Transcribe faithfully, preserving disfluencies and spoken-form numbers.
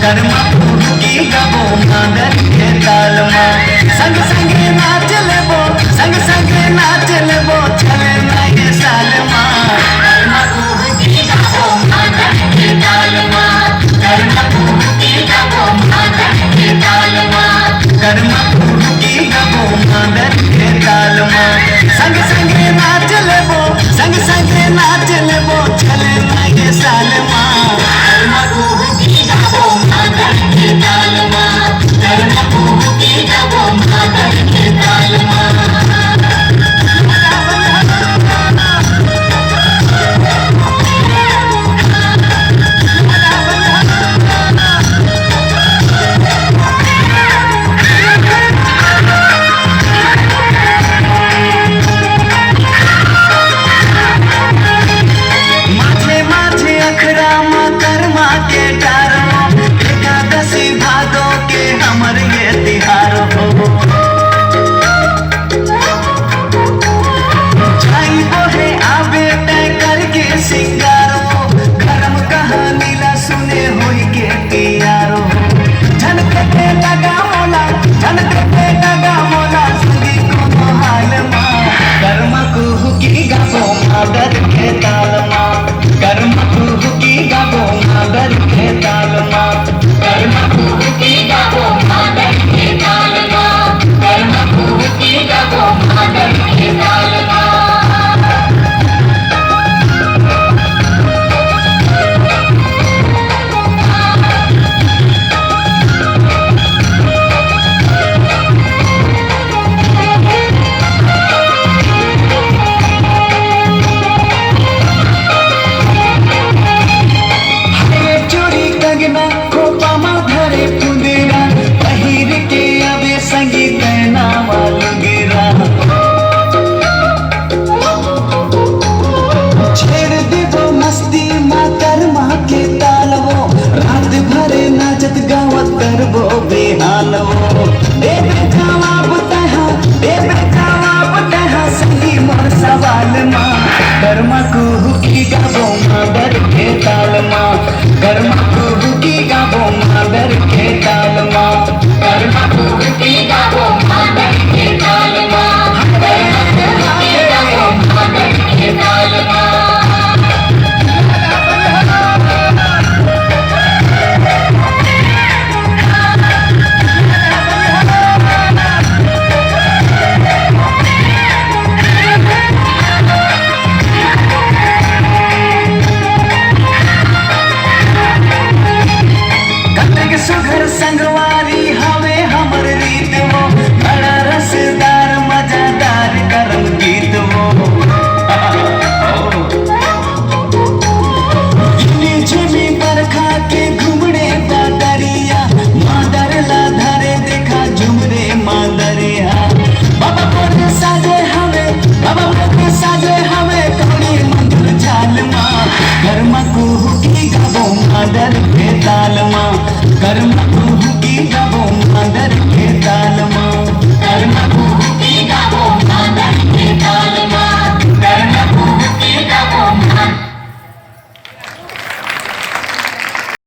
करमा कुहकी गाबो मांदर के ताल मा। संग संग नाच लेबो, संग संग नाच लेबो, चले ना ये साल मा। करमा कुहकी गाबो मांदर के ताल मा। करमा कुहकी गाबो मांदर के ताल मा। करमा कुहकी गाबो मांदर के ताल मा। संग संग नाच लेबो, संग संग नाच लेबो, चले ना ये साल मा। करमा कुहकी गाबो मांदर के ताल मा। करमा कुहकी गाबो मांदर के ताल मा। माझे माझे अखरा मा करमा के डार मा, एकादशी भादो के हमर ये तिहार हो। जाइबो हे आबे तय करके सिंगारो, करम कहानी ला सुने होई के तियारो। झन देखे लगा मोला, झन देखे लगा मोला, संगी कोनो हाल मा। करमा कुहकी गाबो मांदर के ताल मा। करमा कुहकी गाबो मांदर के ताल मा। करमा कुहकी गाबो मांदर के ताल मा। करमा कुहकी गाबो मांदर के ताल मा। हरे चूड़ी कंगना खोपा मा धरे पुंदेरा, पहिर के आबे संगी तैना मा लुगेरा। छेड़ देबो मस्ती मा करमा के ताल वो, रात भर नाचत गावत करबो बिहान वो। देबे जवाब तैहा, देबे जवाब तैहा, संगी मोर सवाल मा। करमा कुहकी गाबो मांदर के ताल मा। करमा कुहकी गाबो मांदर के ताल